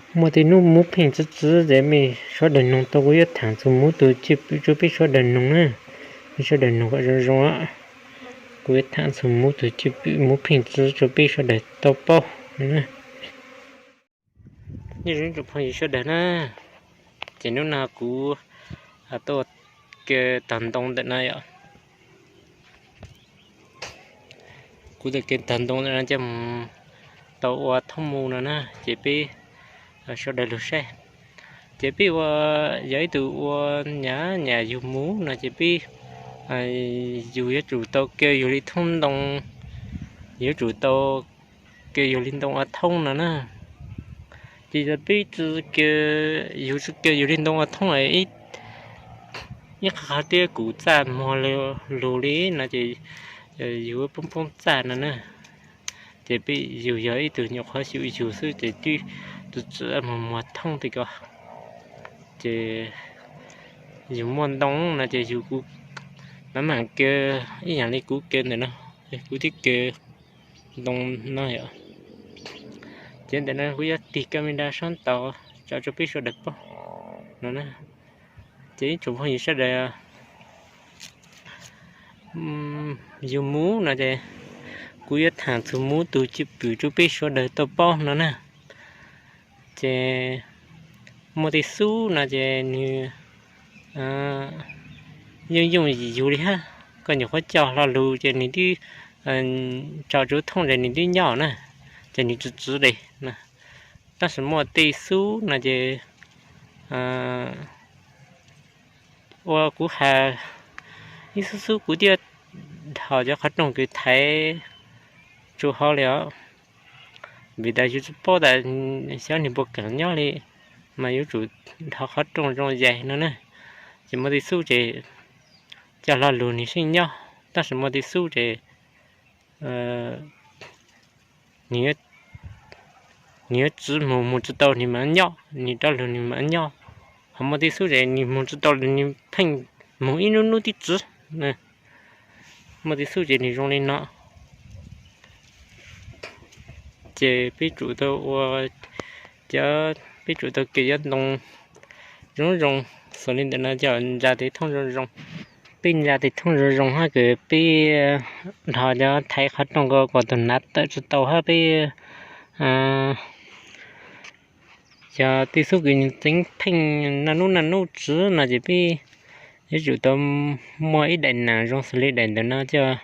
Muaj tej hnub muv pheej txwv txwv ces mej sawv daws noog tau, kuv yuav thaam txug muv tug cwj pwm rua peb sawv daws noog na. Mej sawv daws noog kom zoo zoo os. Kuv yuav thaam txug muv tug cwj pwm muv pheej txwv rua peb sawv daws tau paub. Nyob zoo tsoom phooj ywg sawv daws na, ces hnub no kuv tuaj kaw tog ntoo ntawm no yom. Kuv tuaj kaw tog ntoo ntawm no coj mus tau ua thoob mu no na, ces peb sawv daws lug saib. Ces peb ua, yog ib tug ua nyam nyam yug muv no ces peb, yug yuav tsum tau kaw yug li thoob ntoo, yuav tsum tau kaw yug li ntoo ua thoob no na. Ces yog peb tsi kaw, yug tsi kaw yug li ntoo ua thoob, ib qho qhov tiab kuv txaj muag lug li no ces yug poob poob txaj no na. Ces peb yug yog ib tug nyuam qhuav xyum yug xwb ces twb tsi txwv muag muag thoob tej ko. Ces yug muaj ntoo no ces yug kuv mam mam kaw ib yaam li kuv kaw ntawm no, kuv twb kaw ntoo no yom. Ces ntawm no kuv yuav tig camera sab tod tso rau peb sawv daws paub no na. Ces ib tsoom phooj ywg sawv daws, yug muv no ces kuv yuav thaam txug muv tug cwj pwm rau peb sawv daws tau paub no na. Ces muaj tej xub no ces nwg yooj yooj yim yug li hab, koj nyuam qhuav coj hlo lug ces nwg twb tso rau thoob ces nwg twb nyob na, ces nwg tsi txwv li. Tab sis muaj tej xub no ces ua kuv has ib xub xub kuv thiaj dhos cov qhov rooj kws thaiv tsu hauv li os. Vim tas yug tsi paub tas xyov nwg puas keem nyob li, mas yuav tsum dhos qhov rooj zoo yaig no na. Ces muaj tej xub ces coj hlo lug nwg seej nyob, tab sis muaj tej xub ces nwg yuav txwv moog, moog tsi tau nwg mam nyob, nwg rov lug nwg mam nyob. Ho muaj tej xub ces nwg moog tsi tau nwg pheej moog ib nub nub tib txwv. Muaj tej xub ces nwg zoo li no. Ces peb tsum tau ua, cov peb tsum tau kaw cov ntoo zoo zoo, xws li ntawm no coj ntsa tes thooj zoo zoo. Peb ntsa tes thooj zoo zoo hab kws peb dhos cov thaiv qhov rooj ko kom tug nav tawm tsi tau hab peb, yog tej xub kws nwg txeev pheej naj nub naj nub txwv no ces peb yuav tsum tau muaj ib daim nam zoo xws li daim ntawm no coj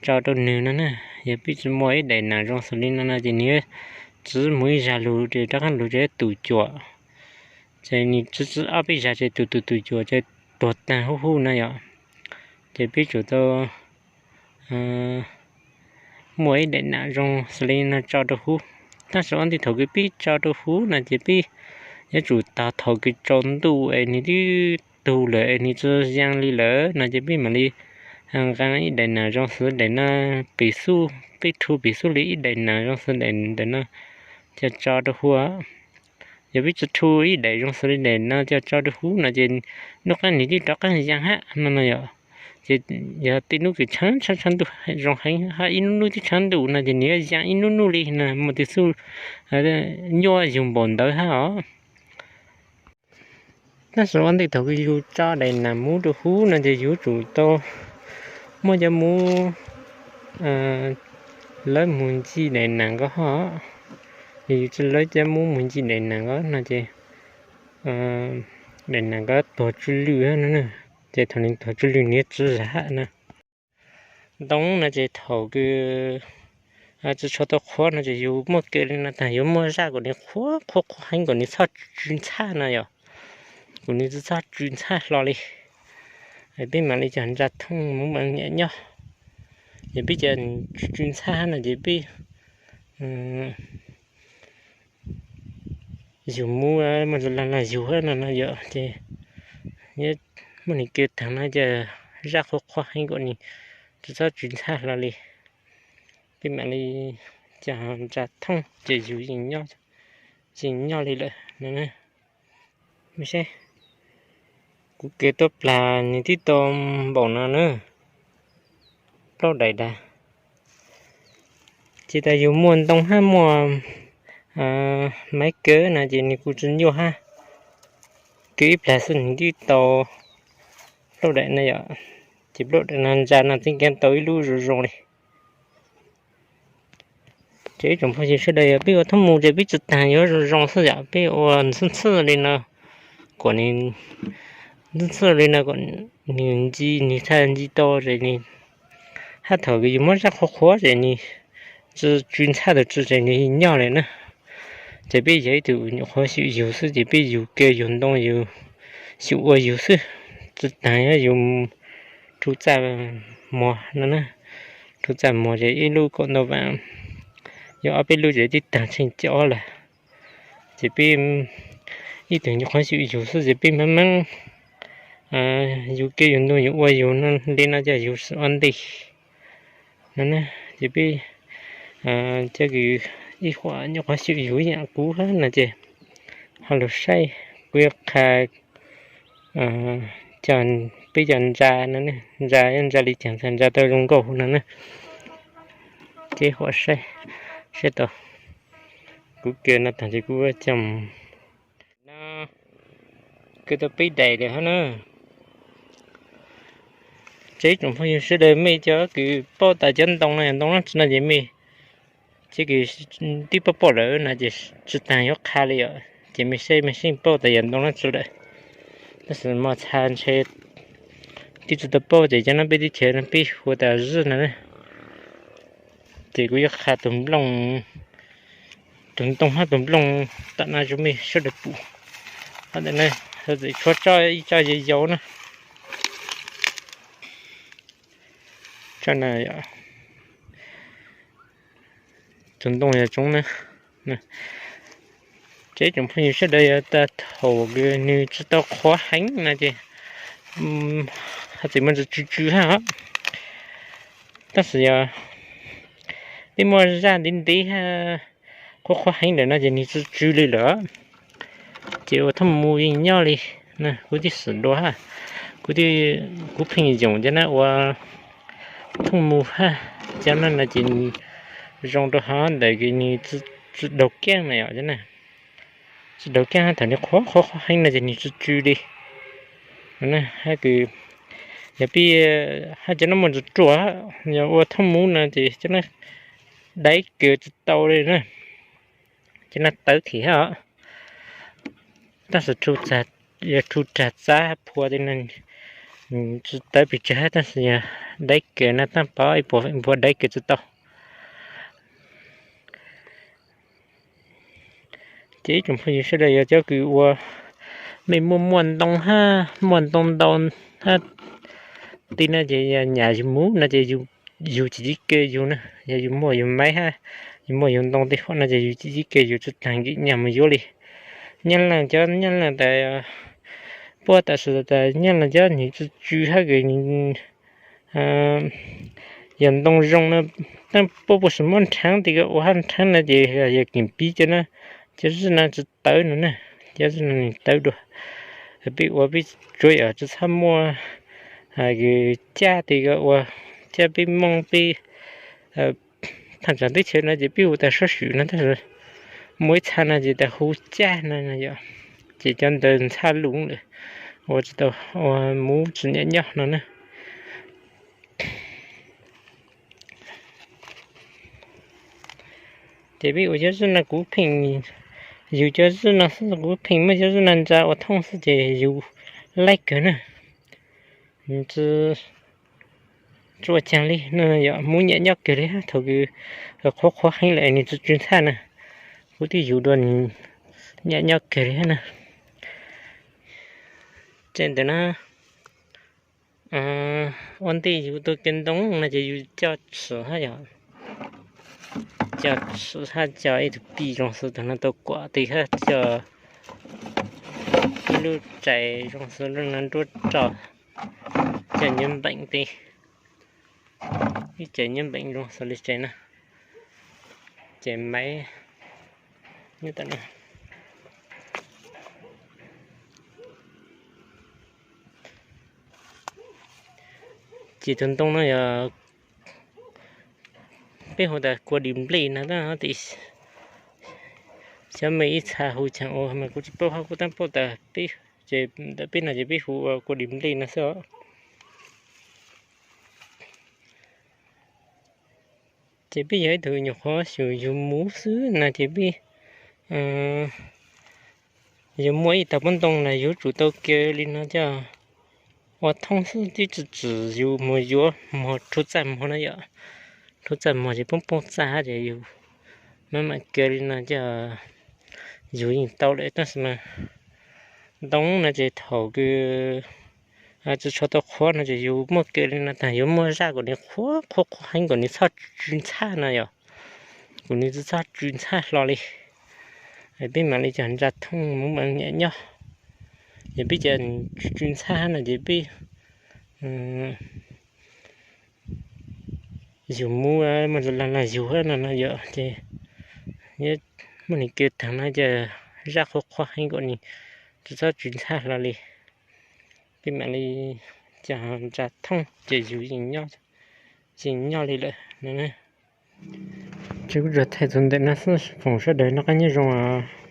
tso rau nwg no na. Yog peb tsi muaj ib daim nam zoo xws li no no ces nwg yuav txwv moog ib zag lug ces rov qaab lug ces tus cuam, ces nwg txwv txwv ob peb zag ces tus tus tus cuam ces tuag taag hub hub na yom. Ces peb tsum tau muaj ib daim nam zoo xws li no tso rau hub. Tab sis ua ntej thaum kws peb tso rau hub no ces peb yuav tsum tog thaum kws tsaus ntuj es nwg twb tug lawm es nwg tsi yaa li lawm no ces peb mam li nqaa ib daim nam zoo xws daim no pem xub, peb rhu pem xub li ib daim nam zoo xws daim ntawm no coj tso rau hub. Yog peb tsi rhu ib daim zoo xws li daim no coj tso rau hub no ces nub qaab nwg twb rov qaab yaa hab no no yom. Ces yog tej nub kws tshaav tshaav tshaav ntuj zoo heev hab ib nub nub twb tshaav ntuj no ces nwg yuav yaa ib nub nub li no, muaj tej xub nyuaj yug npaum ntawd hab os. Tab sis ua ntej thaum kws yug tso daim nam muv rau hub no ces yuav tsum tau muab cov muv lawv moog ncig daim nam ko hab. Yog yug tsi lawv cov muv moog ncig daim nam ko no ces daim nam ko tuag tsw lwj no, ces thaum nwg tuag tsw lwj nwg yuav txwv zag hab na. Ntoo no ces thaum kws tsi tshua tau qhuav no ces yug muaj kaw li no taag yuav muaj zaj kom nwg qhuav qhuav qhuav heev kom nwg txhob tsw ntxhab no yom. Kom nwg txhob tsw ntxhab hlo li. Peb mam li coj ntsa thooj muv mam nyiam nyob. Yog peb coj tsw tsw ntxhab no ces peb yug muv muaj lag lag yug hab no no yom, ces muab nwg kaw taag no ces zaj qhuav qhuav heev kom nwg tsi txhob tsw ntxhab hlo li. Peb mam li coj ntsa thooj ces yug yeej nyob li lawm no. Saib, kuv kaw tuaj plag nwg twb tau npaum no na, plaub daim dag. Ces tas yug muaj ntoo hab muaj Maiv kaw no ces nws kuj tsis nyuaj hab, kaw ib plag xwb nws twb tau plaub daim no yom. Ces plaub daim no ntsa no txij nkaus tau ib lub zoo zoo li. Ces ib tsoom phooj ywg sawv daws yog peb ua thooj mus ces peb tsis taag yuav zoo zoo xwb yom, peb ua ntxhwb ntxhwb li no, kom nws ntxhwb ntxhwb li no kom nws nci, nws txhaj nci tau ces nws, hab thaum yus muab zaj qhuav qhuav ces nws tsis tsw ntxhab tug tsi ces nws nyoj lawm na. Ces peb yog ib tug nyuam qhuav xyum yug xwb ces peb yug kaw yug ntoo yug xyum ua yug xwb, tsis taag yuav yus rhu txaj muag no na. Rhu txaj muag ces ib lub kaum ntau vaam, yog ob peb lub ces twb taag tsheej cov lawm. Ces peb ib tug nyuam qhuav xyum yug xwb ces peb meej meej yug kaw yug ntoo yug ua yug li no coj yug ua ntej no na. Ces peb cov kws ib qhuam nyuam qhuav xyum yug ib yaam kuv hab no ces ho lug saib, kuv yuav qha peb cov ntsa no, ntsa, ntsa li caag txhaj ntsa tau zoo nkauj no na. Ces ib qhuam saib, saib tau, kuv kaw no taag ces kuv coj mus no, kaw tau peb daim lawm hab na. Ces ib tsoom phooj ywg sawv daws mej cov kws paub tas cov ntoo no yog ntoo dlaab tsi no ces mej, cov kws twb paub paub lawm no ces tsis taag yuav qha li os, ces mej saib mej seej paub tas yog ntoo dlaab tsi lawm. Tab sis moj txha ntshe twb tsis tau paub ces cov no peb teb chaws no peb hu tas zib no na. Ces kuv yuav qha tus nplooj, tus ntoo hab tus nplooj tom no rua mej sawv daws pum. Ho ntawm no, tshuav tso ib tso yau yau na. Tso na, tus ntoo yog tsoov na. Ces ib tsoom phooj ywg sawv daws yog tas thaum nws tsis tau qhuav heev no ces ho txawm muaj ntsis tsw tsw hab. Tab sis yog peb muaj zaj ntev ntev hab qhuav qhuav heev lawm no ces nws tsis tsw li lawm. Ces ua thooj mus yeej nyob li. Kuv twb xwm dua hab, kuv, kuv pheej yoom cov no ua thooj mus hab. Cov no no ces nws zoo rau hov ntawm nws tsis daug keeb na yom. Tsis daug keeb hab thaum nws qhuav qhuav qhuav heev no ces nws tsis tsw li. Hab kws yog peb, hab cov no muaj ntsis ruam, yog ua thooj mus no ces cov no daiv kaws tsis tau li na. Cov no tawv thiab os. Tab sis yog rhu rag txab phua li no tsis tawv pes tsawg hab, tab sis yog daiv kaws no taab pov ib puas daiv kaws tsis tau. Ces ib tsoom phooj ywg sawv daws yog cov kws ua, mej muaj muaj ntoo hab muaj ntoo ntau hab, tej no ces yog nyam yug mus no ces yug tsis tib kaw yug na. Yog yug muaj yug maiv hab yug muaj yug ntoo tej huam no ces yug tsis tib kaw yug tsis taag nkim nyam mus yuav li. Nyab Laaj cov, Nyab Laaj tas, puab tam sim tas Nyab Laaj cov nws tsw tsw hab kws yog ntoo zoo no, taab puab puj sim muab nrheev tej ko ua hab nrheev no ces yog keem piv cov no, cov zib no tsis tawv no na. Cov zib no nws tawv dua. Peb ua peb tsuav yog tsis txhob muaj caj tej ko ua, caj peb Moob peb thaaj tsaam teb chaws no ces peb hu tas sab swm no tab sis muaj ib txha no ces tas hu caj no yom. Ces cov ntawd ntxhab lug lawm, ua tsis tau, ua mus tsis nyam nyob no na. Ces peb ua cov zib no kuv pheej yug cov zib no xwb, kuv pheej muab cov zib no ntsa ua thooj xwb ces yug laib kawg na. Tsis ua caag li no yom, mus nyam nyob kawg li hab. Thaum kws qhuav qhuav heev lawm nws tsis tsw ntxhab na, kuv twb yug dua nws nyam nyob kawg li hab na. Ces ntawm no ua ntej yug tau kaw ntoo no ces yug coj tshwm hab yom, coj tshwm hab coj ib tug pij zoo xwb tag no tau kuam tej hab coj ib lub rais zoo xwb lub no nruab roj, coj nyuv npeem tej, ib rais nyuv npeem zoo xwb li rais na, rais maiv. Ces tus ntoo no yog peb hu tas kua dim nplej no, tab sis Cov me ib txha hu cheem ua mas kuv tsis paub hab, kuv tab paub tas peb, ces ntawm peb no ces peb hu ua kua dis nplej no xwb os. Ces peb yog ib tug nyuam qhuav xyum yug muv xwb na ces peb yuav muaj ib tag pob ntoo na yuav tsum tau kaw li no coj ua thoob xwb, twb tsis txwm yus mus yuav mog, rhuav txaj mog na yom. Rhuav txaj mog ces poob poob txaj ces yus mam mam kaw li no coj yus yeej tau lawm. Tab sis mas ntoo no ces thaum kws tsis tshua tau qhuav no ces yus muaj kaw li no tag yuav muaj zaj kom nws qhuav qhuav qhuav heev kom nws txhob tsw ntxhab no yom, kom nws txhob tsw ntxhab hlo li. Peb mam li coj ntsa thooj mus mam niam nyob. Yog peb coj tsw tsw ntxhab no ces peb yug muv mas lag lag yug no no yom, ces muab nws kaw tag no ces zaj qhuav qhuav heev kom nws tsis txhob tsw ntxhab hlo li. Peb mam li coj ntsa thooj ces yus yeej nyob li lawm. Ces kuv tsuas thaij txog ntawm no xwb, foom sawv daws noj qab nyob zoo os.